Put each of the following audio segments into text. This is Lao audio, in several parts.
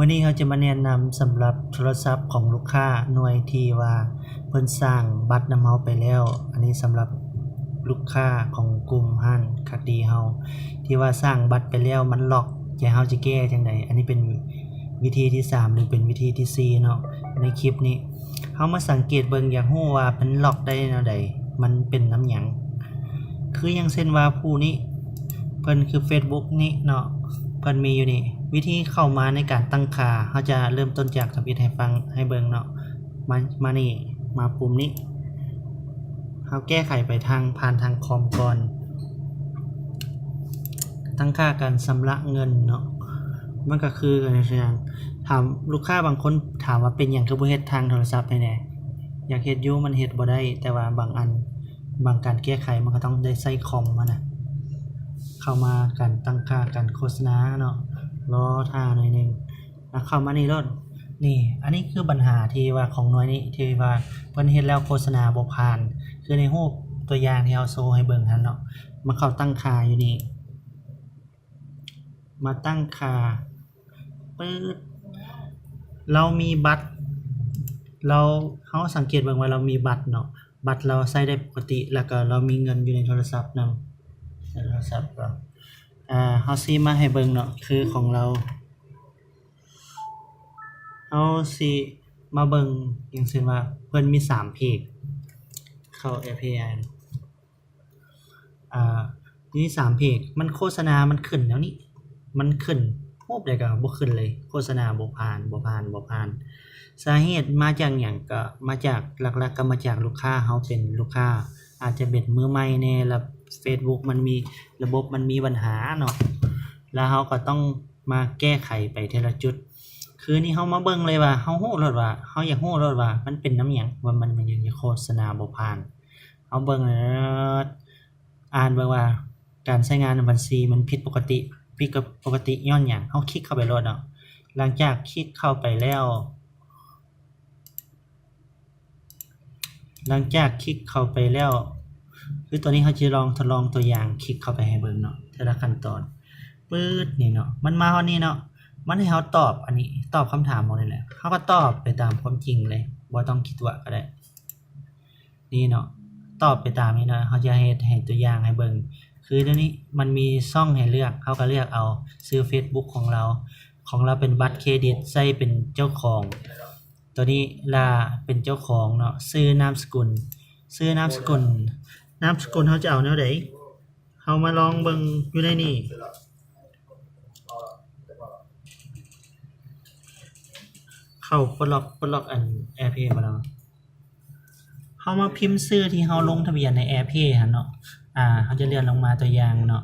ມື້ນີ້ເຮົາຈະມາແນະນຳສຳລັບໂທລະສັບຂອງລູກຄ້າໜ່ວຍທີ່ວ່າເພິ່ນສ້າງບັດນຳເຮົາໄປແລ້ວ. ອັນນີ້ສຳລັບລູກຄ້າຂອງກຸ່ມຮ້ານຄາດີເຮົາ ທີ່ວ່າສ້າງບັດໄປແລ້ວມັນລັອກ, ຈະ ເຮົາຈະແກ້ຈັ່ງໃດ? ອັນນີ້ເປັນວິທີທີສາມ ຫຼື ເປັນວິທີທີສີ່ເນາະ. ໃນຄລິບນີ້ເຮົາມາສັງເກດເບິ່ງ, ຢາກຮູ້ວ່າມັນລັອກໄດ້ແນວໃດ? ມັນເປັນນຳຫຍັງ? ຄືຢ່າງເຊັ່ນວ່າຜູ້ນີ້ ເພິ່ນຄືເຟສບຸກນີ້ເນາະ, ເພິ່ນມີຢູ່ນີ້. ວິທີເຂົ້າມາໃນການຕັ້ງຄ່າ ເຮົາຈະເລີ່ມຕົ້ນຈາກທຳອິດໃຫ້ຟັງ ໃຫ້ເບິ່ງເນາະ. ມາ ມານີ້ ມາປຸ່ມນີ້ ເຮົາແກ້ໄຂໄປທາງ ຜ່ານທາງຄອມກ່ອນ. ຕັ້ງຄ່າການຊຳລະເງິນເນາະ, ມັນກໍຄືກັນ ຄືຫຍັງ? ຖາມ ລູກຄ້າບາງຄົນຖາມວ່າ ເປັນຫຍັງຄືບໍ່ເຮັດທາງໂທລະສັບໃຫ້ແດ່? ຢາກເຮັດຢູ່ ມັນເຮັດບໍ່ໄດ້, ແຕ່ວ່າບາງອັນ ບາງການແກ້ໄຂມັນກໍຕ້ອງໄດ້ໃຊ້ຄອມຫັ້ນນະ. ເຂົ້າມາການຕັ້ງຄ່າການໂຄສະນາເນາະ, ລໍຖ້າໜ້ອຍໜຶ່ງ ແລ້ວເຂົ້າມານີ້ໂລດ. ນີ້ ອັນນີ້ຄືບັນຫາທີ່ວ່າຂອງໜ່ວຍນີ້ ທີ່ວ່າເພິ່ນເຮັດແລ້ວໂຄສະນາບໍ່ຜ່ານ, ຄືໃນຮູບຕົວຢ່າງທີ່ເຮົາໂຊໃຫ້ເບິ່ງຫັ້ນເນາະ. ມາເຂົ້າຕັ້ງຄ່າຢູ່ນີ້ ມາຕັ້ງຄ່າ ປຶດ ລາວມີບັດ ລາວ ເຮົາສັງເກດເບິ່ງວ່າລາວມີບັດເນາະ, ບັດລາວໃຊ້ໄດ້ປົກກະຕິ ແລ້ວກໍລາວມີເງິນຢູ່ໃນໂທລະສັບນຳ ໃນໂທລະສັບເນາະ. ອາ ເຮົາຊິມາໃຫ້ເບິ່ງເນາະ, ຄືຂອງລາວ ເຮົາຊິມາເບິ່ງ ຢ່າງເຊັ່ນວ່າ ເພິ່ນມີສາມເພຈ ເຂົ້າແອັບ ເພຈ ອາ ມີສາມເພຈ ມັນໂຄສະນາມັນຂຶ້ນແນວນີ້, ມັນຂຶ້ນຮູບໃດກໍບໍ່ຂຶ້ນເລີຍ, ໂຄສະນາບໍ່ຜ່ານ ບໍ່ຜ່ານ ບໍ່ຜ່ານ. ສາເຫດມາຈາກຫຍັງ? ກໍມາຈາກ ຫຼັກໆກໍມາຈາກລູກຄ້າເຮົາເປັນລູກຄ້າອາດຈະເປັນມືໃໝ່ແດ່, ລະເຟສບຸກມັນມີ ລະບົບມັນມີບັນຫາເນາະ, ລະເຮົາກໍຕ້ອງມາແກ້ໄຂໄປເທື່ອລະຈຸດ. ຄືນີ້ເຮົາມາເບິ່ງເລີຍວ່າ ເຮົາຮູ້ໂລດວ່າ ເຮົາຢາກຮູ້ໂລດວ່າມັນເປັນນຳຫຍັງ ວ່າມັນ ມັນຍັງໂຄສະນາບໍ່ຜ່ານ. ເຮົາເບິ່ງ ອ່ານເບິ່ງວ່າການໃຊ້ງານບັນຊີມັນຜິດປົກກະຕິ ຜິດປົກກະຕິຍ້ອນຫຍັງ? ເຮົາຄລິກເຂົ້າໄປໂລດເນາະ. ຫຼັງຈາກຄລິກເຂົ້າໄປແລ້ວ ຫຼັງຈາກຄລິກເຂົ້າໄປແລ້ວ ຄືຕອນນີ້ເຮົາຈະລອງທົດລອງຕົວຢ່າງ ຄລິກເຂົ້າໄປໃຫ້ເບິ່ງເນາະ ແຕ່ລະຂັ້ນຕອນ. ປຶດ ນີ້ເນາະ ມັນມາຮອດນີ້ເນາະ ມັນໃຫ້ເຮົາຕອບ ອັນນີ້ ຕອບຄຳຖາມໝົດນີ້ແຫຼະ. ເຮົາກໍຕອບໄປຕາມຄວາມຈິງເລີຍ ບໍ່ຕ້ອງຄິດຕົວະກໍໄດ້. ນີ້ເນາະ ຕອບໄປຕາມນີ້ເນາະ. ເຮົາຈະເຮັດໃຫ້ຕົວຢ່າງໃຫ້ເບິ່ງ ຄືດຽວນີ້ມັນມີຊ່ອງໃຫ້ເລືອກ ເຮົາກໍເລືອກເອົາຊື່ເຟສບຸກຂອງລາວ ຂອງລາວເປັນບັດເຄຣດິດ ໃຊ້ເປັນເຈົ້າຂອງ ຕົວນີ້ລະເປັນເຈົ້າຂອງເນາະ ຊື່ນາມສະກຸນ ຊື່ນາມສະກຸນ ນາມສະກຸນເຮົາຈະເອົາແນວໃດ? ເຮົາມາລອງເບິ່ງຢູ່ໃນນີ້ ເຂົ້າປົດລັອກ ປົດລັອກອັນແອັບເພຈບໍ່ເນາະ. ເຮົາມາພິມຊື່ທີ່ເຮົາລົງທະບຽນໃນແອັບເພຈຫັ້ນເນາະ. ອາ ເຮົາຈະເລື່ອນລົງມາຕົວຢ່າງເນາະ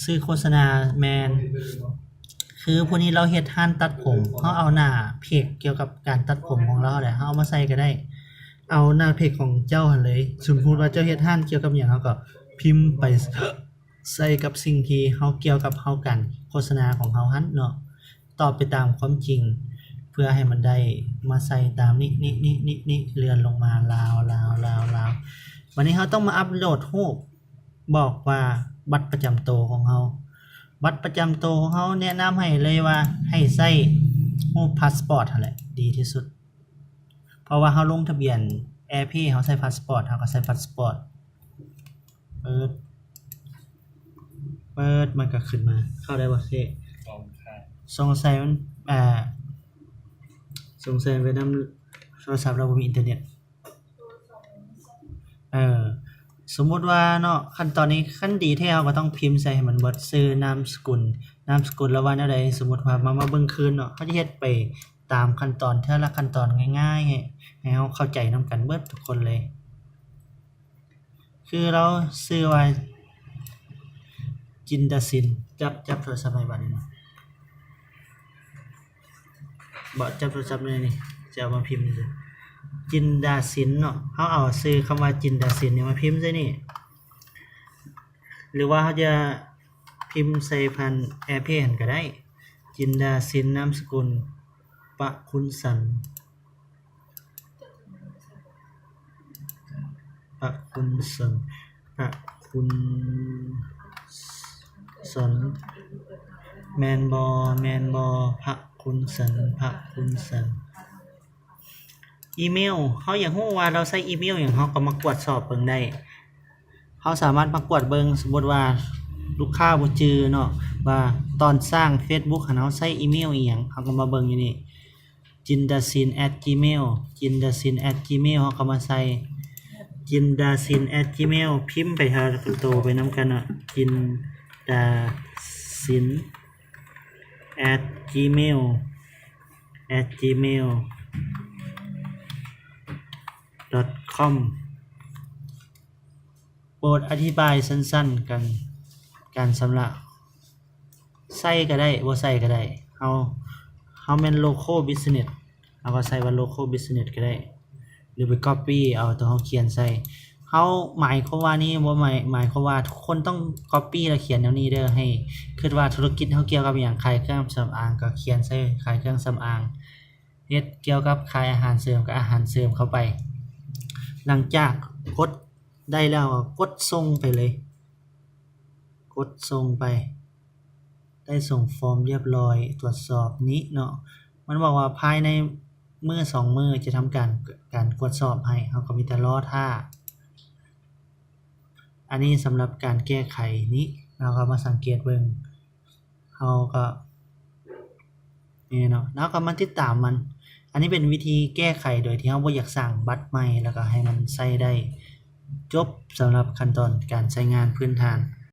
ຊື່ໂຄສະນາແມ່ນ ຄືຜູ້ນີ້ລາວເຮັດຮ້ານຕັດຜົມ ເຮົາເອົາໜ້າເພຈກ່ຽວກັບການຕັດຜົມຂອງລາວແຫຼະ ເຮົາເອົາມາໃສ່ກໍໄດ້. ເອົາໜ້າເພຈຂອງເຈົ້າຫັ້ນເລີຍ. ສົມມຸດວ່າເຈົ້າເຮັດຮ້ານກ່ຽວກັບຫຍັງ ເຮົາກໍພິມໄປໃສ່ກັບສິ່ງທີ່ເຮົາ ກ່ຽວກັບເຮົາ ການໂຄສະນາຂອງເຮົາຫັ້ນເນາະ. ຕອບໄປຕາມຄວາມຈິງ ເພື່ອໃຫ້ມັນໄດ້ມາໃສ່ຕາມນີ້ ນີ້ ນີ້ ນີ້ ນີ້ ເລື່ອນລົງມາລາວ ລາວ ລາວ ລາວ. ບັດນີ້ເຮົາຕ້ອງມາອັບໂຫຼດຮູບ ບອກວ່າບັດປະຈຳໂຕຂອງເຮົາ ບັດປະຈຳໂຕຂອງເຮົາ ແນະນຳໃຫ້ເລີຍວ່າໃຫ້ໃຊ້ຮູບພາສປອດຫັ້ນແຫຼະ ດີທີ່ສຸດ. ເພາະວ່າເຮົາລົງທະບຽນແອັບເພຈ ເຮົາໃຊ້ພາສປອດ ເຮົາກໍໃຊ້ພາສປອດ. ເປີດ ເປີດ ມັນກໍຂຶ້ນມາ ເຂົ້າໄດ້ບໍ່ເຊ? ສອງໄຊມັນ ອ່າ ສົງໄສໄປນຳໂທລະສັບລາວບໍ່ມີອິນເຕີເນັດ. ເອີ ສົມມຸດວ່າເນາະ ຂັ້ນຕອນນີ້ ຄັນດີແທ້ເຮົາກໍຕ້ອງພິມໃສ່ໃຫ້ມັນເບິດ ຊື່ ນາມສະກຸນ ນາມສະກຸນລາວວ່າແນວໃດ. ສົມມຸດວ່າມາ ມາເບິ່ງຄືນເນາະ ເຮົາຈະເຮັດໄປຕາມຂັ້ນຕອນ ເທື່ອລະຂັ້ນຕອນງ່າຍໆ ໃຫ້ ໃຫ້ເຮົາເຂົ້າໃຈນຳກັນເບິດທຸກຄົນເລີຍ. ຄືລາວຊື່ວ່າ ຈິນດາສິນ ຈັບ ຈັບໂທລະສັບໃຫ້ບາດນີ້ນະ ບໍ່ ຈັບໂທລະສັບນີ້ ຈະເອົາມາພິມ ຈິນດາສິນເນາະ. ເຮົາເອົາຊື່ຄຳວ່າຈິນດາສິນນີ້ມາພິມໃສ່ນີ້ ຫຼືວ່າເຮົາຈະພິມໃສ່ຜ່ານແອັບເພຈຫັ້ນກໍໄດ້ ຈິນດາສິນ ນາມສະກຸນ ປະຄຸນສັນ ປະຄຸນສັນ ປະຄຸນສັນ ແມ່ນບໍ່ ແມ່ນບໍ່ ພະຄຸ ຄຸນເສີງ ພະຄຸນເສີງ. ອີເມວ ເຮົາຢາກຮູ້ວ່າລາວໃຊ້ອີເມວຫຍັງ ເຮົາກໍມາກວດສອບເບິ່ງໄດ້. ເຮົາສາມາດມາກວດເບິ່ງ ສົມມຸດວ່າລູກຄ້າບໍ່ຈື່ເນາະ ວ່າຕອນສ້າງເຟສບຸກຫັ້ນ ເຮົາໃຊ້ອີເມວອີ່ຫຍັງ ເຮົາກໍມາເບິ່ງຢູ່ນີ້ jindasin at gmail, jindasin at gmail ເຮົາກໍມາໃສ່ jindasin at gmail ພິມໄປຫາໂຕໄປນຳກັນເນາະ jindasin at gmail at gmail dot com. ໂປດອະທິບາຍສັ້ນໆ ການ ການຊຳລະ ໃສ່ກໍໄດ້ ບໍ່ໃສ່ກໍໄດ້. ເຮົາ ເຮົາແມ່ນ local business ເຮົາກໍໃສ່ວ່າ local business ກໍໄດ້ ຫຼືໄປ copy ເອົາຕົວເຮົາຂຽນໃສ່. ເຮົາ ໝາຍຄວາມວ່ານີ້ ບໍ່ໝາຍ ໝາຍຄວາມວ່າທຸກຄົນຕ້ອງ copy ແລ້ວຂຽນແນວນີ້ເດີ. ໃຫ້ຄິດວ່າທຸລະກິດເຮົາກ່ຽວກັບຫຍັງ ຂາຍເຄື່ອງສຳອາງ ກໍຂຽນໃສ່ຂາຍເຄື່ອງສຳອາງ, ເຮັດກ່ຽວກັບຂາຍອາຫານເສີມ ກໍອາຫານເສີມເຂົ້າໄປ. ຫຼັງຈາກກົດໄດ້ແລ້ວ ກໍກົດສົ່ງໄປເລີຍ. ກົດສົ່ງໄປ. ໄດ້ສົ່ງຟອມຮຽບຮ້ອຍ ກວດສອບນີ້ເນາະ. ມັນບອກວ່າພາຍໃນມື້ສອງມື້ຈະທຳການ ການກວດສອບໃຫ້. ເຮົາກໍມີແຕ່ລໍຖ້າ. ອັນນີ້ສຳລັບການແກ້ໄຂນີ້ ເຮົາກໍມາສັງເກດເບິ່ງ. ເຮົາກໍ ນີ້ເນາະ ເຮົາກໍມາຕິດຕາມມັນ. ອັນນີ້ເປັນວິທີແກ້ໄຂໂດຍທີ່ເຮົາບໍ່ຢາກສ້າງບັດໃໝ່ ແລ້ວກໍໃຫ້ມັນໃຊ້ໄດ້. ຈົບສຳລັບຂັ້ນຕອນການໃຊ້ງານພື້ນຖານ.